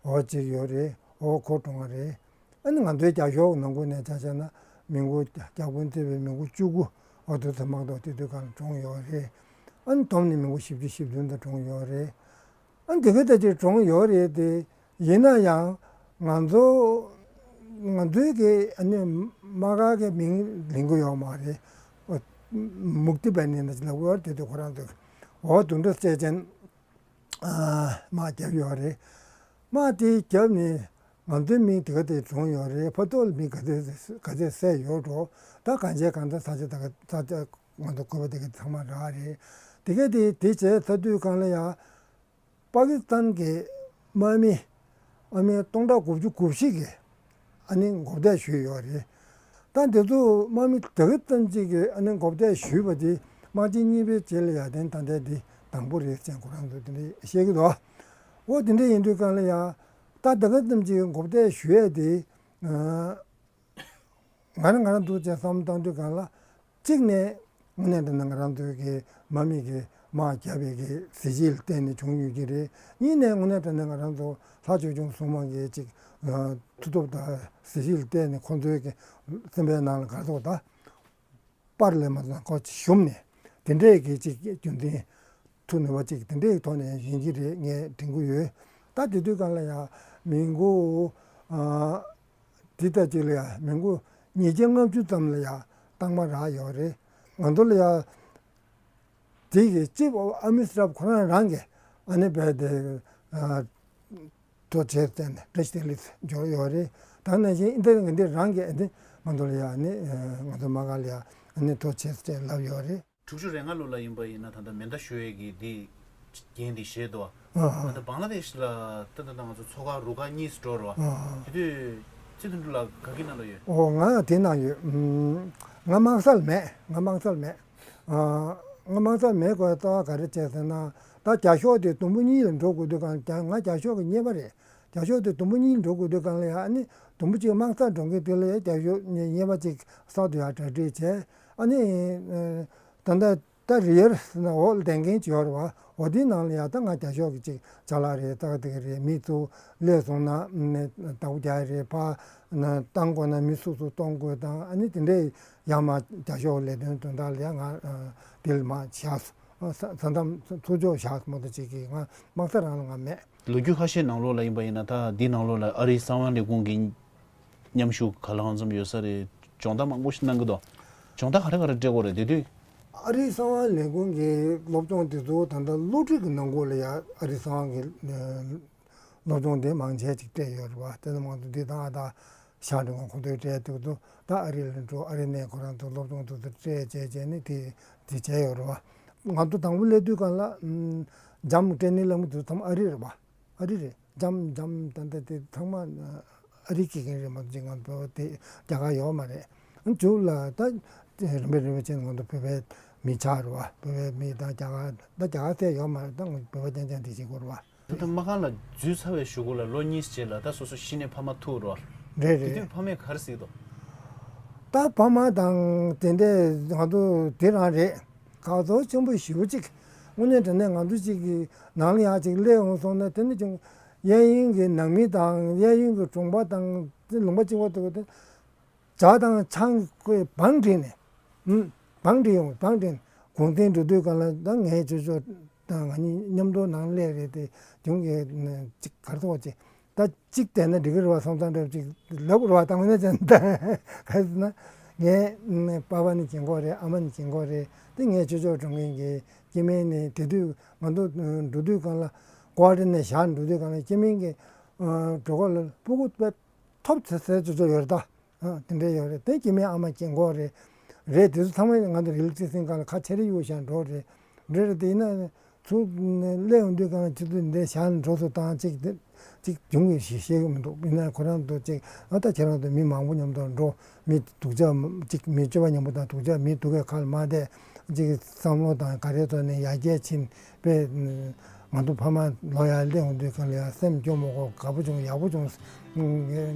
འོ་གཅིག་ཡོད་རེད། འོ་ཁོ་གྲོངས་པ་རེད། ཨ་ནི་ང་ཚོའི་རྒྱབ་ཤོག་ནང་ཁུལ་ནས་ཆ་བཞག་ན་མི་མགོ་བརྒྱ་དཔོན་བརྩིས་པའི་མི་མགོ་བཅུ་དགུ་འོ་དེ་ཚོ་དམག་ཐོག་དེ་དུས་གང་གྲོངས་ཡོད་རེད། ཨ་ནི་བསྡོམས་ནས་མི་མགོ་བཞི་བཅུ་ཞེ་བདུན་ཙམ་གྲོངས་ཡོད་རེད། ཨ་འདི་ག་ད་ཅིག་གྲོངས་ཡོད་རེད་དེ། ཡིན་ན་ཡང་ང་ཚོ་ང་ཚོའི་གི་ཨ་ནི་དམག་སྒར་གི་མིང་ལེན་གི་ཡོད་མ་རེད། མུག་ཏི་བན་ནི་ན་ཅི་ལབ་ཡོད་དེ་དུས་ཁོ་རང་ཚོས་འོ་དུ་འདྲ་བཙལ་ཅན་དམག་རྒྱབ་ཡོད་རེད། དམག་དེ་རྒྱབ་ནས་ང་ཚོའི་མི་དེ་ག་དེ་གྲོངས་ཡོད་རེད། ཕ་ཐོག་ལ་མི་ག་ཚོད་ག་ཚོད་བསད་ཡོད་འགྲོ། ད་གང་བྱས་གང་ཚ་ས་ཆ་ད་ག་ས་ཆ་ང་ཚོ་བཀོད་པ་དེ་ག་ཚང་མ་རག་རེད། དེ་ག་དེ་དེ་བྱས་ཚར་དུས་གང་ལ་ཡ། པ་ཀི་སི་ཐན་གྱི་དམག་མི་ཨ་མི་སྟོང་ཕྲག་དགུ་བཅུ་གོ་བཞི་གིས་ཨ་ནི་མགོ་བཏད་ཞུས་ཡོད་རེད། ད་འདི་ཚོ་དམག་མི་དེ་ག་ཙམ་ཅིག་གིས་ཨ་ནི་མགོ་བཏད་ཞུས་པ་དེ་དམག་ཆེན་གཉིས་པའི་རྗེས་ལ་ཡར་ཐོན་ད་ལྟ་འདི་དང་པོ་རེད་ཅེས་ཁོ་རང་ཚོ་དེ་འདྲ་བཤད་ཀྱི་འདུག་འོ་དེ་འདྲ་ཡིན་དུས་གང་ལ་ཡ། ད་དེ་ག་ཙམ་ཅིག་མགོ་བཏད་ཞུ་ཡས་དེ། ང་རང་ང་རང་འདུག་ཅེས་བསམ་བཏང་དུས་གང་ལ། གཅིག་ནས་དངོས་གནས་དྲང་གནས་ང་རང་ཚོའི་གི་དམག་མི་གི་དམག་རྒྱབ་པའི་གི་གཟི་བརྗིད་ལ་བརྟེན་ནས་བྱུང་ཡོད་ཀྱི་རེད། གཉིས་ནས་དངོས་གནས་དྲང་གནས་ང་རང་ཚོ་ལྷ་ཆོས་སྐྱོང་སྲུང་མ་གི་ཅིག་མཐུ་སྟོབས་དང་གཟི་བརྗིད་ལ་བརྟེན་ནས་ཁོང་ཚོའི་གི་སེམས་པའི་ནང་ལ་ག་རེ་ཟེར་དགོས་ད། པར་ལས་མ་ཚང་ཁོ་ཅིག་ཞུམ་ནས་དེ་འདྲས་ཀྱི་ཅིག་རྒྱུ་མཚན་ཐུག་ནུས་པ་ཅིག་དེ་འདྲས་ཀྱི་ཐོག་ནས་ཡིན་གྱི་རེད། ངས་དྲན་གྱི་ཡོད། ད་དེ་དུས་གང་ལ་ཡང་མི་མགོ་ཨ་འདི་ལྟ་ཅིག་ལ་ཡང་མི་མགོ་ཉིས་བརྒྱ་ལྔ་བཅུ་ཙམ་ལ་ཡང་རྟགས་མ་རག་ཡོད་རེད། ང་ཚོ་ལ་ཡང་དེ་གི་ཅིབ་ཨོ་ཨ་མི་སི་རབ་ཁོ་རང་རང་གི་ཨ་ནི་བས་དེ་ཨ། ཐོ་བྱས་ཏེ་བཀྲ་ཤིས་བདེ་ལེགས་འབྱོར་ཡོད་རེད། ད་ནང་བཞིན་ཨིན་ཏེ་ལི་འདི་རང་གི་ཨ་ནི་ང་ཚོ་ལ་ཡ་ཨ་ནི་ང་ཚོ་དམག་སྒར་ལ་ཡ་ཨ་ནི་ཐོ་བྱས་ཏེ་ལབ་ཡོད་རེད། དྲུག་ཅུ་རེ་ལྔ་ལོ་ལ་ཡིན་པ་ཡིན་ན་ད་ལྟ་མེ་མདའ་གཞུ་ཡས་ཀྱི་འདི་འགན་འདི་བཞེས་འདུག་ཨ་ཨ། ད་ལྟ་བང་ལ་དེ་ཤི་ལ་ད་ལྟ་ང་ཚོ་མཚོ་ཁ་རུ་ཁ་གཉིས་སུ་འགྲོ་རོགས། ཨ་ཨ། དེ་དུས་ཚེ་དོན་གྲུབ་ལགས་ག་གི་ནང་ལ་ཡོད། ཨོ་ང་དེ་ནང་ཡོད། ཨམ། ང་དམག་སར་མེད། ང་དམག་སར་མེད། ཨ། ང་དམག་སར་མེད་དགོས་རྟགས་ག་རེ་བྱས་ཟེར་ན། ད་རྒྱ་ཤོག་དེ་དུམ་བུ་གཉིས་ལ་འགྲོ་དགོས་དུས་གང་ང་རྒྱ་ཤོག་གི་གཉེར་པ་རེད། རྒྱ་ཤོག་དེ་དུམ་བུ་གཉིས་ལ་འགྲོ་དགོས་དུས་གང་ལ་ཡང་ཨ་ནི་དུམ་བུ་གཅིག་དམག་སར་འགྲོ་མཁན་དེ་ལ་ཡང་རྒྱ་ཤོག་གཉེར་པ་གཅིག་གསར་དུ་ཡང་གྲ་སྒྲིག་བྱས། ཨ་ནི་ད་ལྟ་ད་རི་ཡར་ཟེར་ན་འོག་ལ་བསྡད་མཁན་ཅིག་ཡོད་རེད་བ། འོ་དེའི་ནང་ལ་ཡང་ད་ང་རྒྱ་ཤོག་གི་གཅིག་ཅ་ལག་རེད། ད་ག་དེ་ག་རེད། མི་ཚོ་སླེབས་སོང་ན་བདག་པོ་རྒྱག་ཡ་རེད། ཕར་བཏང་དགོས་ན་མི་སོ་སོ་གཏོང་དགོས་དང་ཨ་ནི་དེ་འདྲའི་ཡང་མ་རྒྱ་ཤོག་ལས་དོན་དོན་དག་ལ་ཡང་ང་དེ་ལ་མ་བཞག་སོང་། ས་མཚམས་ཚུར་ཕྱོགས་བཞག་མ་གཏོགས་ཅིག་གིས་ང་དམག་ས་རང་ལ་ང་མེད། ལོ་རྒྱུས་ཁ་ཤས་ནང་ལོགས་ལ་ཡིན་པ་ཡིན་ན་ད་འདི་ནང་ལོགས་ལ་ཨ་རིའི་གསང་བ་ལས་ཁུངས་ཀྱི་མཉམ་ཞུགས་གང་ལ་གང་འཚམ་ཡོད་ས་རེད། སྦྱོང་བརྡར་མང་པོ་ཞིག་གནང་གི་འདུག་སྦྱོང་བརྡར་ག་རེ་ག་རེ་སྤྲད་དགོས་རེད་དེ་དུས། ཨ་རིའི་གསང་བ་ལས་ཁུངས་ཀྱི་སློབ་སྦྱོང་དེ་ཚོ་ད་ལྟ་སློབ་ཁྲིད་ཀྱི་ནང་ཁུལ་ལ་ཡང་ཨ་རིའི་གསང་བ་གི་སློབ་སྦྱོང་དེ་མང་ཆེ་ཅིག་སྤྲད་ཡོད་རེད་བ། དེ་ཚོ་མང་ཚོགས་འདི་དང་ཨ་ད་ཤར་འགྲོ་ཁོང་ཁོང་ཚོའི་གྲས་དེ་ཚོ་ད་ཨ་རི་ལ་འགྲོ། ཨ་རི་ནས་ཁོ་རང་ཚོ་སློབ་སྦྱོང་དེ་ཚོ་སྤྲད་བྱས་བྱས་ནས་དེ་དེ་བྱས་ཡོད་རེད་བ། ང་ཚོ་དང་པོ་སླེབས་དུས་སྒང་ལ་ཨམ། འཇམ་སྤྲད་ནི་ལ་མོ་དེ་ཚོ་ཚང་མ་ཨ་རི་རེད་བ། ཨ་རི་རེད། འཇམ་འཇམ་ད་ལྟ་དེ་ཚང་མ་ཨ་རི་སྐད་མཁན་རེད་མ་གཏོགས་ཅིག་ང་ཚོ་བོད་དེ་རྒྱ་གར་ཡོད་མ་རེད། མཇུག་ལ་ད་རིམ་པས་རིམ་པས་བྱས་ནས་ང་ཚོ་བོད་པའི་མི་ཆགས་རེད་བ། བོད་པའི་མི་དང་རྒྱ་གར་ད་རྒྱ་གར་ཚད་ཡོད་མ་རེད། ད་ང་ཚོ་བོད་པ་རྐྱང་རྐྱང་དེ་བྱེད་དགོས་རེད་བ། ད་ལྟ་དམག་ཁང་ལ་འཛུལ་ཚར་བའི་གཞུག་གུ་ལ་ལོ་གཉིས་རྗེས་ལ་ད་སོ་སོ་གཞི་ནས་ཕ་མ་ཐུག་རོགས། རེད་རེད། དེ་དུས་ཕ་མས་ག་རེ་གཟིགས་འདུག་ད་ཕ་མ་དང་དེ་འདྲས་ང་ཚོ་དེ་རང་རེད། ཁག་ཐོག་ཆེན་པོ་ཞེ་པོ་ཅིག་དངོས་གནས་དྲང་གནས་ང་ཚོ་ཅིག་གི་ནང་ལ་ཡང་ཅིག་སླེབས་ཡོང་སོང་ན་དེ་ནི་ཅིག་གཡས་གཡོན་གྱི་ནང་མི་དང་གཡས་གཡོན་གྱི་གྲོང་པ་དང་དེ་ལུང་པ་གཅིག་པ་དེ་ག་དེ་ཇ་དང་ཆང་གི་བང་བསྒྲིགས་ནས་ཨུམ་བང་བསྒྲིགས་ཡོང་། བང་བསྒྲིགས་ནས་གུང་སེང་འགྲོ་དུས་སྒང་ལ་ད་ངའི་ཅོ་ཅོ་དང་ང་གཉིས་མཉམ་དུ་ནང་སླེབས་རེད། དེ་གྱོང་གི་ཅིག་གར་ཐོག་ཅིག་ད་གཅིག་བསྡད་ན་འགྲིག་གི་རེད་བ་བསམ་བསམ་འདྲ་ཅིག་ལབ་རེད་བ། ད་དངོས་གནས་བྱས་ན་ད་ག་རེ་ཟེར་ན་ངའི་པ་ཕ་ནི་གྱོང་གོ་རེད། ཨ་མ་ནི་གྱོང་གོ་རེད། དེ་ངའི་ཅོ་ཅོ་འགྲོ་མཁན་གྱི་སྐྱེ་དམན་ནི་དེ་དུས་ང་ཚོ་འགྲོ་དུས་སྒང་ལ་ཀོ་ཨ་ཊར་ནས་བཞག་འགྲོ་དུས་སྒང་ལ་སྐྱེ་དམན་གྱི་གྲོད་ཁོག་ལ་སྤུ་གུ་དཔེ་ཐོབ་ཚད་ཚད་ཅོ་ཅོ་ཡོད་རེད་ད། ཨ་དེ་འདྲ་ཡོད་རེད། དེ་སྐྱེ་དམན་ཨ་མ་སྐྱེ་འགོག་རེད། རེད། དེ་ཚོ་ཚང་མ་ང་ཚོ་རི་ལི་ཚེ་སྲིང་སྒང་ལ་ཁ་ཆེ་རེ་གཡུག་བཞག་འགྲོ་རེད། རེད་རེད། དེ་ཡིན་ན་ཚུར་སླེབས་ཡོང་དུས་སྒང་ལ་ཁྱེད་ཚོ་འདི་བཞག་ནས་འགྲོ་སོང་བཏང་ཅིག་དེ་ཅིག་གྱོང་གི་ཞིག་ཤེས་ཀྱི་མི་འདུག་ཡིན་ན་ཁོ་རང་ཚོ་ཅིག་ཨ་ད་ཁྱེད་རང་ཚོ་མི་མང་པོ་མཉམ་དུ་འགྲོ། མི་སྡུག་ཅག་ཅིག་མི་སྤྱོད་པ་ཉམས་པོ་དང་སྡུག་ཅག་མི་སྡུག་གི་ཁ་ལ་མ་བསྡད། ཅིག་བསམ་བློ་དང་ག་རེ་ཐོག་ནས་ཡར་རྒྱས་ཕྱིན་པས། ང་ཚོ་ཕ་མ་ལོ་ཡར་སླེབས་ཡོང་དུས་སྒང་ལ་ཡང་སེམས་སྐྱོ་མ་དགོས། དགའ་པོ་བྱུང་། ཡག་པོ་བྱུང་།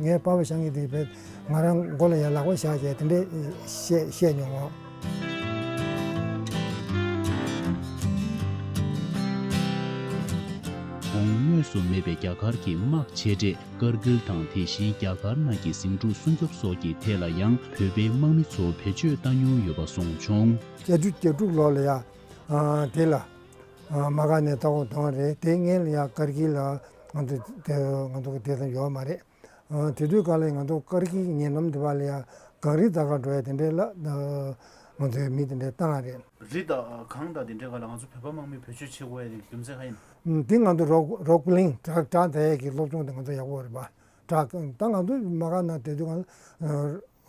ངའི་པ་ཕ་ཤང་གི་དེ་བས་ང་རང་མགོ་ལ་ཡར་ལག་པ་བཞག་བྱས་དེ་འདྲས་བཤད་བཤད་མྱོང་ངོ་། གོང་སྨོས་སུ་མེད་པའི་རྒྱ་གར་གྱི་དམག་ཆེ་གྲས་ཀར་གིལ་དང་དེ་བཞིན་རྒྱ་གར་ནང་གི་ཟིང་འཁྲུག་སྲུང་སྐྱོབ་སོགས་ཀྱི་ཐད་ལ་ཡང་བོད་པའི་དམག་མི་ཚོ་བེད་སྤྱོད་བཏང་མྱོང་ཡོད་པ་གསུངས་བྱུང་། བརྒྱད་ཅུ་གྱ་དྲུག་ལོ་ལ་ཡ་དེ་ལ། མ་ག་ནས་ལྟ་སྐོར་གཏོང་རེད། དེ་སྔོན་ལ་ཡང་ཀར་གིལ་ལ་ང་ཚོ་དེ་ང་ཚོ་གི་དེ་ཙམ་ཡོད་མ་རེད། དེ་དུས་སྐབས་ལ་ང་ཚོ་ཀར་གིལ་གྱི་ཉེ་འགྲམ་དེ་བ་ལ་ཡང་གངས་རི་རྫ་ཁ་འགྲོ་ཡ་དེ་འདྲས་ལ་ང་ཚོའི་མི་དེ་འདྲས་བཏང་རེད། རི་དང་གངས་དང་དེ་འདྲས་ག་ལ་ང་ཚོ་བོད་པ་དམག་མི་བེད་སྤྱོད་བྱེད་དགོས་ཡ་དེ་རྒྱུ་མཚན་ག་ཡིན། དེ་ང་ཚོ་རོག་རོག་ཀི་ལིང་བྲག་བྲག་འདེད་ཡ་གི་སློབ་སྦྱོང་དེ་ང་ཚོ་ཡག་པོ་རེད་པ། བྲག་ད་ང་ཚོ་མ་ག་ན་དེ་དུས་ང་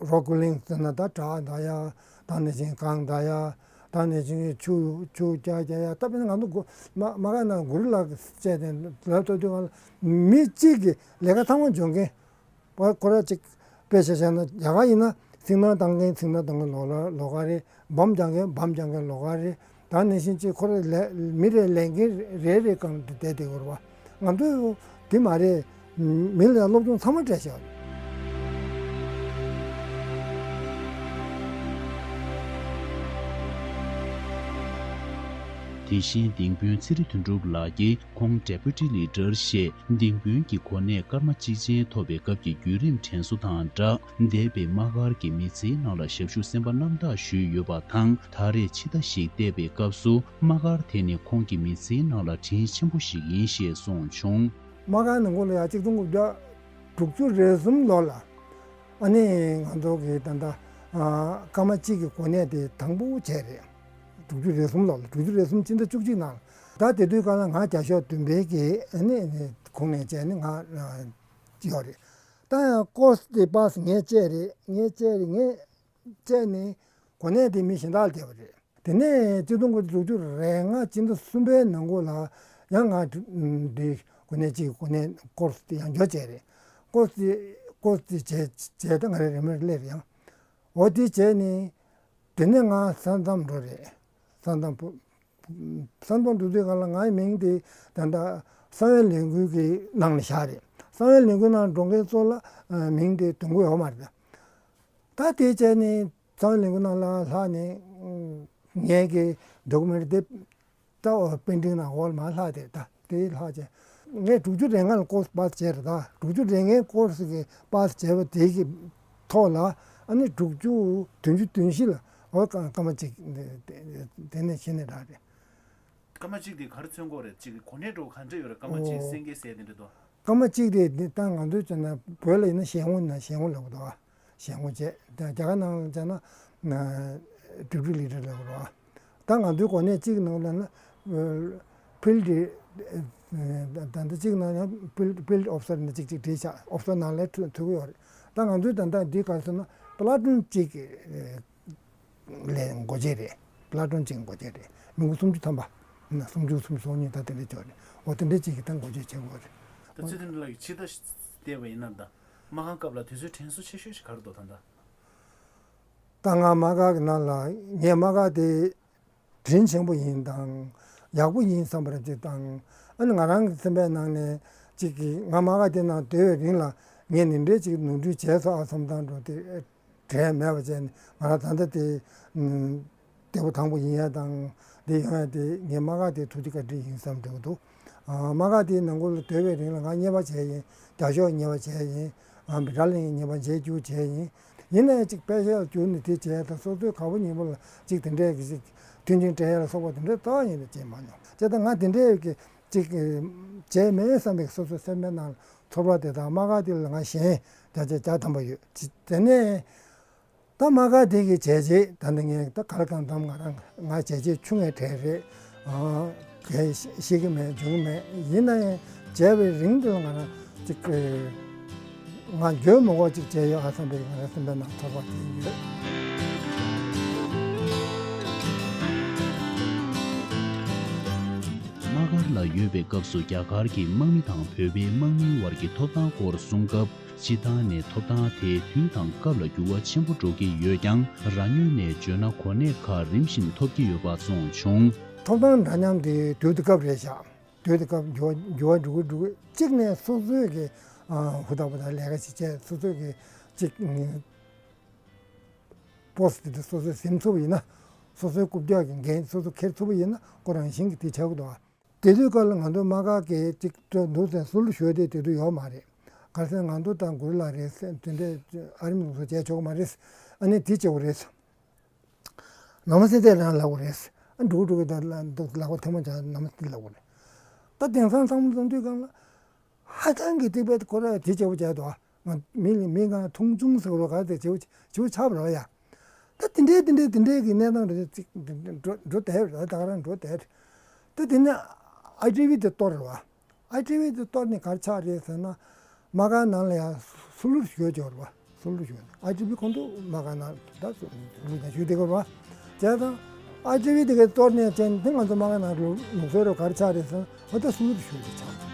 རོག་ཀི་ལིང་ཟེར་ན་ད་བྲག་འདེད་ཡ། ད་ནི་ཅིག་གངས་འདེད་ཡ། ད་ནི་ཅིག་ཆུ་ཆུ་རྐྱལ་རྐྱལ་ཡ། ད་དཔེར་ན་ང་ཚོ་མ་མ་ག་ན་གུ་རི་ལ་བཅས་ཏེ་ལབ་ཐུབ་དུས་ང་མི་གཅིག་གི་ལས་ཀ་ཚང་མ་འཇོན་མཁན་པ་ཁོ་ར་ཅིག་དཔེ་ཆ་བཞག་ན་རྒྱ་གར་ཡིན་ན་ཚིག་ནག་བཏང་མཁན་ཚིག་ནག་བཏང་མཁན་ལོགས་ལ་ལོགས་ཀ་རེད། འབམ་རྒྱག་མཁན་འབམ་རྒྱག་མཁན་ལོགས་ཀ་རེད། ད་ནང་བཞིན་ཅིག་ཁོ་རེ་ལས་མི་རེ་ལས་འགན་རེ་རེ་གང་དུ་བསྡད་དེ་ཡོད་རེད་བ། ང་ཚོས་དེ་མ་རེད། མི་ལ་སློབ་སྦྱོང་ཚང་མ་སྤྲད་བཞག་དེ་བཞིན་ལྡིང་དཔོན་ཚེ་རིང་དོན་གྲུབ་ལགས་ཀྱིས་ཁོང་Deputy Leader ཞེས་ལྡིང་དཔོན་གྱི་གོ་གནས་སྐར་མ་གཅིག་ཅན་ཐོབ་པའི་སྐབས་ཀྱི་བརྒྱུད་རིམ་དྲན་གསོ་དང་སྦྲགས། འདས་པའི་དམག་སྒར་གྱི་མི་ཚེའི་ནང་ལ་ཞབས་ཞུ་སེམས་པ་རྣམ་དག་ཞུས་ཡོད་པ་དང་། ད་རེས་ཕྱི་ཟླ་ཞིག་བལྟས་པའི་སྐབས་སུ་དམག་སྒར་དེ་ནི་ཁོང་གི་མི་ཚེའི་ནང་ལ་དྲིན་ཆེན་པོ་ཞིག་ཡིན་ཞེས་གསུངས་བྱུང་། དམག་སྒར་ནང་ཁུལ་ལ་ཡང་གཅིག་སྟོང་དགུ་བརྒྱ་དྲུག་ཅུ་རེ་གསུམ་ལོ་ལ་ཨ་ནི་ང་ཚོ་གི་ད་ལྟ་སྐར་མ་གཅིག་གི་གོ་གནས་དེ་དང་པོ་བྱས་རེད། དྲུག་ཅུ་རེ་གསུམ་ལོ་ལ། དྲུག་ཅུ་རེ་གསུམ་ཕྱི་ཟླ་བཅུ་གཅིག་ནང་ལ། ད་དེ་དུས་སྐབས་ལ་ང་བརྒྱ་ཤོག་བདུན་པའི་གི་ཨ་ནི་ཁོངས་ནས་བྱས་ནས་ང་ཡོད་རེད། ད་ཡང་ཀོ་སི་དེ་པཱ་སི་ངས་བཅད་རེད། ངས་བཅད་རེད། ངས་བཅད་ནས་གོ་གནས་དེ་མི་གཞན་དག་ལ་བསྡད་པ་རེད། དེ་ནས་གཅིག་སྟོང་དགུ་བརྒྱ་དྲུག་ཅུ་རེ་ལྔ་སྤྱི་ཟླ་གསུམ་པའི་ནང་ལོགས་ལ་ཡང་ང་འདི་གོ་གནས་གཅིག་གོ་གནས་ཀོར་སི་དེ་ཡང་བསྐྱར་བྱས་རེད། ཀོར་སི་དེ་ཀོར་སི་དེ་བྱས་བྱས་ད་ང་རང་རིན་མེད་སླེབས་ཡང་། འོ་དེ་བྱས་ནས་དེ་ནས་ང་ས་མཚམས་འགྲོ་རེད། ས་མཚམས་པོ། ས་མཚམས་འགྲོ་དུས་སྒང་ལ་ངའི་མིང་དེ་ད་ལྟ་གསང་བའི་ལས་འགུལ་གྱི་ནང་ལ་བཞག་རེད། གསང་བའི་ལས་འགུལ་ནང་འགྲོ་མཁན་ཚོ་ལ་ཨ་མིང་དེ་འདོན་གྱི་ཡོད་མ་རེད། ད་དེ་བྱས་ནས་གསང་བའི་ལས་འགུལ་ནང་ལ་ལྷག་ནས་ངས་ཀྱི་ཌོ་ཀུ་མེན་ཊི་དེ་ད་པེན་ཌིང་ནང་འོག་ལ་མར་ལྷག་དེ་ད་དེ་ལྷག་བྱས། ངས་དྲུག་ཅུ་རེ་ལྔ་ལ་ཀོར་སི་པཱ་སི་བྱས་རེད། ད་དྲུག་ཅུ་རེ་ལྔའི་ཀོར་སི་གི་པཱ་སི་བྱས་པ་དེ་གི་ཐོག་ལ་ཨ་ནི་དྲུག་ཅུ་བདུན་ཅུ་དོན་བཞི་ལ་འོ་སྐར་མ་གཅིག་དེ་ནས་གཞི་ནས་རག་རེད། སྐར་མ་གཅིག་དེ་ག་རེ་མཚོན་གྱི་ཡོད་རེད། གཅིག་གོ་གནས་འགྲོ་ག་འདྲ་ཡོད་རེད། སྐར་མ་གཅིག་ཨོ། སེང་གེ་ཟེར་དེ་འདྲ་དོ། སྐར་མ་གཅིག་དེ་འདི་ད་ང་ཚོས་བྱས་ན་བོད་ལ་ཡིན་ན་ཞལ་ངོ་ན་ཞལ་ངོ་ལབ་དགོས་འདུག་ཨ། ཞལ་ངོ་བྱས་ད་རྒྱ་གར་ནང་བྱས་ན་ན་ཌིབ་ཊི་ལི་ཊར་ལབ་དགོས་རེད་བ། ད་ང་ཚོའི་གོ་གནས་གཅིག་ནང་ལ་ན་ཕིལ་ཌི་ད་ལྟ་གཅིག་ནང་ཡང་ཕིལ་ཕིལ་ཌི་ཨོ་ཕི་སར་ནས་གཅིག་གཅིག་བྲིས་ཤག་ཨོ་ཕི་སར་ནང་ལ་ཐུག་ཐུག་གི་ཡོད་རེད། ད་ང་ཚོའི་ད་ལྟ་འདི་ག་རེ་ཟེར་ན་པ་ལ་ཊུན་གཅིག་ལས་འགོ་བྱས་རེད། པ་ལ་ཊུན་གཅིག་འགོ་བྱས་རེད། མི་འགོ་སུམ་ཅུ་ཐམ་པ། ན་སུམ་ཅུ་སུམ་ཅུ་སོ་གཉིས་ད་དེ་འདྲ་ཅིག་རེད། འོ་དེ་འདྲ་ཅིག་གི་ད་འགོ་བྱས་བྱེད་དགོས་རེད། ད་ཚེ་བརྟན་ལགས་ཀྱིས་ཕྱི་ཟླ་བལྟས་པ་ཡིན་ན་ད་དམག་ཁང་སྐབས་ལ་དུས་ཚོད་དྲན་གསོ་ཆེ་ཤོས་ཤིག་ག་རེ་འདུག་ད་ད། ད་ང་དམག་སྒར་གྱི་ནང་ལ་ངས་དམག་སྒར་དེ་དྲིན་ཆེན་པོ་ཡིན་དང་ཡག་པོ་ཡིན་བསམ་པ་རེད་ཅིག་དང་། ཨ་ནི་ང་རང་གི་སེམས་པའི་ནང་ནས་ཅིག་གི་ང་དམག་སྒར་དེ་ནང་སྡོད་པའི་རིང་ལ་ངས་ནི་འདྲས་ཅིག་ནོར་འཁྲུལ་བྱས་སོང་ཨ་བསམ་སྟངས་འགྲོ་དེ། གྲས་མེད་པ་བྱས་ནས་ང་རང་ད་ལྟ་དེ་བདེ་པོ་ཐང་པོ་ཡིན་ཡ་དང་འདི་ཡོང་ཡ་དེ་ངའི་དམག་སྒར་དེ་ཐུགས་རྗེ་བཀའ་དྲིན་ཡིན་བསམ་འདྲ་བོ་འདུག་དམག་སྒར་དེའི་ནང་ཁུལ་ལ་སྡོད་པའི་རིང་ལ་ང་གཉེར་པ་བྱས་ཡིན། རྒྱ་ཤོག་གཉེར་པ་བྱས་ཡིན། བི་ཊ་ལི་ཡན་གཉེར་པ་བྱས་རྒྱུ་བྱས་ཡིན། ཡིན་ན་ཡང་ཅིག་པེ་ཤལ་རྒྱུགས་ནས་དེ་བྱས་དང་སོ་སོའི་ག་པོ་ཉིན་པོ་ལ་ཅིག་དེ་འདྲས་ཀྱི་ཅིག་མཐུན་རྐྱེན་སྤྲད་ཡ་ལ་སོགས་པ་དེ་འདྲས་རྩ་བ་ཉིད་ནས་བྱས་མ་མྱོང་བྱས་ད་ང་དེ་འདྲས་ཀྱི་ཅིག་བྱས་མེད་བསམ་པའི་སོ་སོའི་སེམས་པའི་ནང་ཚོར་བ་དེ་དང་དམག་སྒར་དེ་ལ་ང་ཞེན་བརྒྱ་ཆ་བརྒྱ་ཐམ་པ་ཡོད། དེ་ནས་ད་དམག་སྒར་དེ་གི་བྱས་རྗེས་ད་ནི་ངས་ད་ག་ལ་གང་འཚམ་ང་རང་ང་བྱས་རྗེས་ཆུང་ངེས་གྲས་རེད། གས་ཤེས་ཀྱི་མེད་འཇོན་གྱི་མེད། ཡིན་ན་ཡང་བྱས་པའི་རིང་དུ་ང་རང་ཅིག་ང་འཇོན་མི་དགོས་ཅིག་བྱས་ཡོད་ཨ་བསམ་པའི་ང་རང་སེམས་པའི་ནང་ཚོར་བ་དེ་ཡོད། དམག་སྒར་ལ་ཡོད་པའི་སྐབས་སུ་རྒྱ་གར་གྱི་དམག་མི་དང་བོད་པའི་དམག་མིའི་བར་གྱི་ཐོབ་ཐང་སྐོར་གསུང་སྐབས། སྤྱིར་བཏང་ནས་ཐོབ་ཐང་དེ་དུས་དང་སྐབས་ལ་འགྱུར་བ་ཆེན་པོ་འགྲོ་གི་ཡོད་ཀྱང་། རང་ངོས་ནས་བརྗོད་ན་གོ་གནས་ཁག་རིམ་བཞིན་ཐོབ་ཀྱི་ཡོད་པ་གསུངས་བྱུང་། ཐོབ་ཐང་འདྲ་མཉམ་དེ་དུས་དང་སྐབས་རེད་ཤག་དུས་དང་སྐབས་འགྱུར་བ་འགྱུར་བ་འགྲོ་གི་འགྲོ་གི་གཅིག་ནས་སོ་སོའི་གི་ཧུར་ཐག་པོ་དང་ལས་ཀ་ཞིག་བྱས་སོ་སོའི་གི་གཅིག་པོ་སི་དེ་སོ་སོས་ཟིན་ཐུབ་ཡིན་ན། སོ་སོའི་རྐུབ་བཀྱག་གི་འགན་སོ་སོ་འཁྱེར་ཐུབ་པ་ཡིན་ན་ཁོ་རང་བཞིན་གྱིས་དེ་བྱ་དགོས་འདུག་དེ་དུས་སྐབས་ལ་ང་ཚོ་དམག་སྒར་གྱི་གཅིག་ཏུ་འདུག་ཟེར་སུ་ལ་ཞུ་དེ་དེ་དུས་ཡོད་མ་རེད། ག་རེ་ཟེར་ང་ཚོ་དང་གུ་རུ་ལགས་རེད་ཟེར་དེ་འདྲས་ཨ་རིམ་ལུགས་སྲོལ་བྱས་ཆོག་གི་མ་རེད། ཨ་ནི་དེ་བྱེད་དགོས་རེད། ནམ་སེ་དེ་རང་ལབ་དགོས་རེད། ཨ་འགྲོ་གི་འགྲོ་གི་ད་ལག་པ་ཐལ་མོ་སྦྱར་ནམ་སེ་ལབ་དགོས་རེད། ད་དེང་སང་བསམ་བློ་བཏང་དུས་སྒང་ལ། ཧ་ཅང་གི་ཐིག་པའི་ཁོ་ར་དེ་བྱེད་པོ་བྱས་དོ། ང་མི་ལ་མི་ང་མཐོང་ཆུང་ཟེར་རོ་ག་དེ་བྱེད་པོ་བྱེད་པོ་ཆགས་པ་རོ་ཡ། ད་དེ་འདྲའི་དེ་འདྲའི་དེ་འདྲའི་གི་གནས་སྟངས་རེད་ཅིག་འགྲོ་འགྲོ་བསྡད་རེད། ད་ག་རང་འགྲོ་བསྡད་རེད། ད་དེ་ནས་ཨའི་ཊི་ཝི་དེ་གཏོར་རེད་བ། ཨའི་ཊི་ཝི་དེ་གཏོར་ནས་ག་རེ་ཆགས་རེད་ཟེར་ན། དམག་སྒར་ནང་ལ་ཡང་སུ་ལུར་ཞོད་འཇོག་རེད་བ། སུ་ལུར་ཞོད། ཨའི་ཊི་ཝི་ཁོང་ཚོ་དམག་སྒར་ནང་ད་སུ་ལུར་ནས་ཞོད་བསྡད་ཀྱི་རེད་བ། བྱས་ཙང་ཨའི་ཊི་ཝི་དེ་གའི་གཏོར་ནས་ཅན་དེ་ང་ཚོ་དམག་སྒར་ནང་ལུགས་སྲོལ་རུ་ག་རེ་ཆགས་རེད་ཟེར་ན། འོ་ད་སུ་ལུར་ཞོད་ཅིག་ཆགས།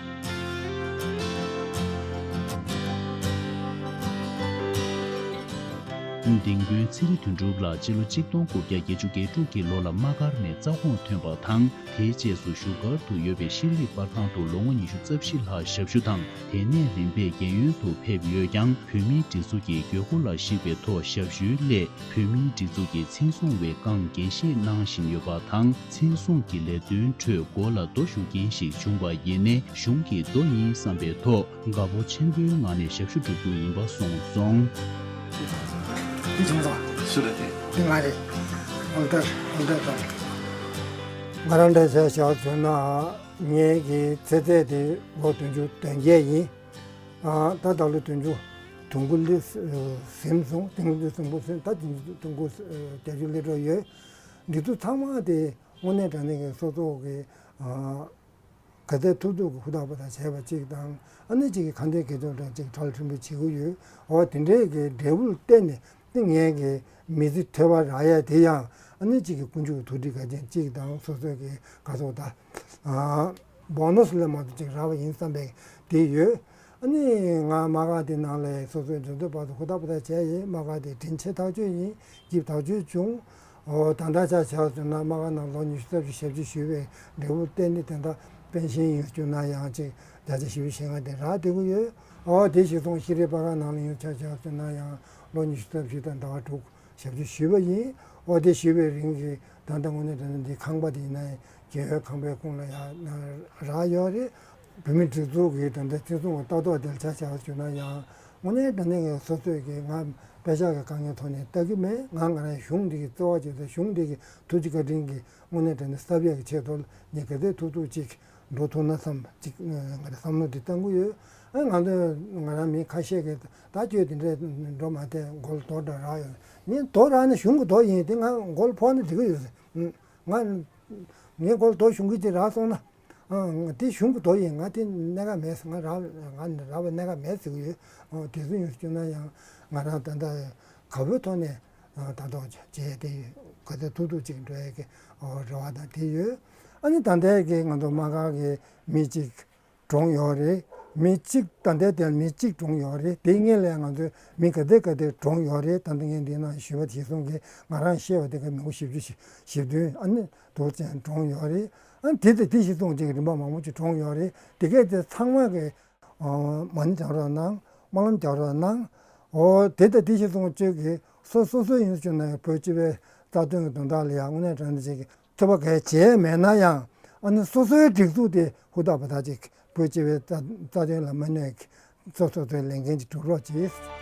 ལྡིང་དཔོན་ཚེ་རིང་དོན་གྲུབ་ལགས་སྤྱི་ལོ་གཅིག་སྟོང་དགུ་བརྒྱ་བརྒྱད་ཅུ་གྱ་དྲུག་གི་ལོ་ལ་དམག་སྒར་ནས་རྩ་དགོངས་ཐོན་པ་དང་། དེའི་རྗེས་སུ་བཞུགས་སྒར་དུ་ཡོད་པའི་ཤེས་རིག་པར་ཁང་དུ་ལོ་ངོ་ཉི་ཤུ་རྩ་བཞི་ལྷག་ཞབས་ཞུ་དང་། དེ་ནས་རིམ་པས་རྒན་ཡོལ་དུ་ཕེབས་ཡོད་ཀྱང་། བོད་མིའི་སྒྲིག་འཛུགས་ཀྱི་དགོས་མཁོ་ལ་གཞིགས་པའི་ཐོག་ཞབས་ཞུའི་སླད། བོད་མིའི་སྒྲིག་འཛུགས་ཀྱི་མཚན་སྲུང་བའི་སྒང་འགན་བཞེས་གནང་བཞིན་ཡོད་པ་དང་། མཚན་སྲུང་གི་ལས་དོན་ཁྲོད་མགོ་ལ་རྡོ་གཞུ་མཁན་ཞིག་བྱུང་བ་ཡིན་ནའི་གཞུང་གི་རྡོ་ཡིན་བསམ་པའི་ཐོག་དགའ་པོ་ཆེན་པོའི་ངང་ནས་ཞབས་ཞུ་སྒྲུབ་རྒྱུ་ཡིན་པ་གསུངས་སོང་། འདི་བྱུང་སོང་། སུ་རེད་དེ། འདི་ང་རེད། ཨོ་ལྟར་ཨོ་ལྟར་དང་། ང་རང་འདྲ་བྱས་བཞག་བྱུང་ན། ངའི་གི་ཚེ་ཚད་དེ་ལོ་བདུན་ཅུ་དོན་བརྒྱད་ཡིན། ཨ་ད་ད་ལོ་བདུན་ཅུ་དོན་དགུ་ལི་ཟིན་སོང་། བདུན་ཅུ་ཟིན་པོ་ཟིན། ད་བདུན་ཅུ་དོན་དགུ་བརྒྱད་ཅུ་སླེབས་འགྲོ་ཡོད། འདི་ཚོ་ཚང་མ་དེ་དངོས་གནས་དྲང་གནས་ཀྱི་སོ་སོ་གི་ཨ། ག་ཚད་ཐུབ་ཐུབ་ཀྱི་ཧུར་ཐག་པ་དང་བྱས་པ་གཅིག་དང་། ཨ་ནི་གཅིག་གི་ཁ་འདོན་དགེ་འདུན་གྲྭ་གཅིག་གྲ་ལ་ཁྲིམས་དཔོན་བྱེད་ཀྱི་ཡོད། འོ་དེ་འདྲའི་གི་འབྲས་བུར་བརྟེན་ནས་ཏེ་ངས་གི་མི་ཚེ་ཐོས་པ་རག་ཡ་དེ་ཡང་ ཨ་ནི་གཅིག་གི་དཀོན་མཆོག་གི་ཐུགས་ཁྲིད་ག་ཅན་གཅིག་དང་སོ་སོའི་གི་ག་ཚོད་ད་ཨ་བོ་ནོ་སི་ལས་མ་གཏོགས་གཅིག་རག་པ་ཡིན་བསམ་པའི་དེ་ཡོད། ཨ་ནི་ང་མ་ག་དེ་ནང་ལ་སོ་སོའི་འཛིན་དོན་བར་དུ་ཧུར་ཐག་པ་ཐག་བྱས་ཡིན། མ་ག་དེ་དྲིན་ཆེ་ཐག་ཆོད་ཡིན། སྐྱིད་ཐག་ཆོད་བྱུང་། འོ་ད་ལྟ་ཆ་བྱས་ཟེར་ན་མ་ག་ནང་ལོ་ཉི་ཤུ་རྩ་བཞི་ཞབས་ཕྱི་ཞུས་པའི་འབྲས་བུ་བརྟེན་ནས་དེ་འདྲ་པེན་ཤན་ཡིན་སྐྱོ་ན་ཡང་གཅིག་བརྒྱ་ཆ་བཞི་བཅུ་ཞེ་ལྔ་དེ་རག་བསྡད་ཀྱི་ཡོད། འོ་དེ་གཞིས་སོང་ཤེས་རིག་པ་ག་ནང་ལ་ཡང་ཆ་བྱས་ཟེར་ན་ཡང་ལོ་ཉི་ཤུ་རྩ་བཞི་དང་ཟླ་བ་དྲུག་ཞབས་ཕྱི་ཞུས་པ་ཡིན། འོ་དེ་ཞུས་པའི་རིང་གི་ད་ལྟ་དངོས་གནས་དྲང་གནས་འདི་ཁང་པ་དེ་ཡིན་ན་རྒྱལ་བའི་ཁང་པའི་ཁོངས་ལ་ཡང་རག་ཡོད་རེད། བོད་མིའི་སྒྲིག་འཛུགས་ཀྱི་ད་ལྟ་བཙན་བཟུང་གི་ལྟ་རྟོག་དེ་ལ་ཆ་བཞག་ཞུ་ན་ཡང་དངོས་གནས་དྲང་གནས་ཀྱི་སོ་སོས་ཀྱི་ང་པེ་ཤག་གི་དཀའ་ངལ་ཐོག་ནས་ལྟ་གི་མེད། ང་ང་རང་གཞུང་འདི་གི་རྩ་བ་བྱས་ཏེ་གཞུང་འདི་གི་ཐུགས་རྗེ་བཀའ་དྲིན་གྱིས་དངོས་གནས་དྲང་གནས་གསབ་ཡག་གི་ཆེད་དུ་ངས་ག་ཚོད་ཐུབ་ཐུབ་ཅིག་འགྲོ་ཐུབ་ན་བསམ་ཅིག་ང་རང་བསམ་བློ་འདི་བཏང་གི་ཡོད། ཨ་ང་ཚོ་ང་རང་མི་ཁ་ཤས་ཀྱིས་ད་ཁྱོད་དེ་འདྲས་འགྲོ་མ་བསྡད། མགོ་ལ་རྡོ་འདྲ་རག་ཡོད། ངས་རྡོ་རག་ན་གཞུང་གི་རྡོ་ཡིན། དེ་ང་མགོ་ལ་ཕོག་ན་འགྲིག་གི་ཡོད་ཟེར། ང་ངའི་མགོ་ལ་རྡོ་གཞུང་གི་ཅིག་རག་སོང་ན་ཨ་དེ་གཞུང་གི་རྡོ་ཡིན། ང་དེ་གནད་འགག་མེད་ཟེར། ང་རག་ང་རག་པའི་གནད་འགག་མེད་ཟེར་གི་ཡོད། ཨ་དེ་ཚོ་ཡོད་སྐྱོ་ན་ཡང་ང་རང་ད་ལྟ་ག་བོའི་ཐོག་ནས་ད་དོག་བྱས་ཏེ་ག་ཚོད་ཐུབ་ཐུབ་ཅིག་འགྲོ་ཡས་ཀྱི་རེ་བ་དང་དེ་ཡོད། ཨ་ནི་ད་ལྟའི་གི་ང་ཚོ་དམག་སྒར་གི་མི་གཅིག་གྲོངས་ཡོད་རེད། མི་གཅིག་ད་ལྟའི་དེར་མི་གཅིག་གྲོངས་ཡོད་རེད། དེ་སྔོན་ལ་ང་ཚོའི་མི་ག་དེ་ག་དེ་གྲོངས་ཡོད་རེད། ད་ལྟ་ངས་འདི་ནང་ཞུས་པ་དེ་གསུང་གི་ང་རང་ཤེས་པ་དེ་ག་མི་དགུ་བཞི་བཅུ་ཞེ་བདུན་ཨ་ནི་དུ་ཅན་གྲོངས་ཡོད་རེད། ཨ་ནི་དེ་དང་དེ་བཞིན་སོང་ཅིག་རིམ་པ་མང་པོ་ཅིག་གྲོངས་ཡོད་རེད། དེ་གས་དེ་ཚང་མ་གི་མ་ཎི་རྒྱག་རོགས་གནང་། སྨོན་ལམ་རྒྱག་རོགས་གནང་། འོ་དེ་དང་དེ་བཞིན་སོང་ཅིག་གི་སོ་སོ་སོའི་ཡིན་ཟེར་ན་བོད་སྤྱི་པའི་རྩ་དོན་གྱི་དོན་དག་ལ་ཡང་དངོས་གནས་དྲང་གནས་ཅིག་གི་ཐུབ་པ་གས་བྱས་མེད་ན་ཡང་ཨ་ནི་སོ་སོའི་སྒྲིག་འཛུགས་དེ་ཧུར་ཐག་པ་ཐག་ཅིག་བོད་སྤྱི་པའི་རྩ་རྩ་དོན་ལ་མ་གནོད་ཀྱི་སོ་སོ་སོའི་ལས་འགན་ཅིག་སྒྲུབ་རོགས་གྱིས།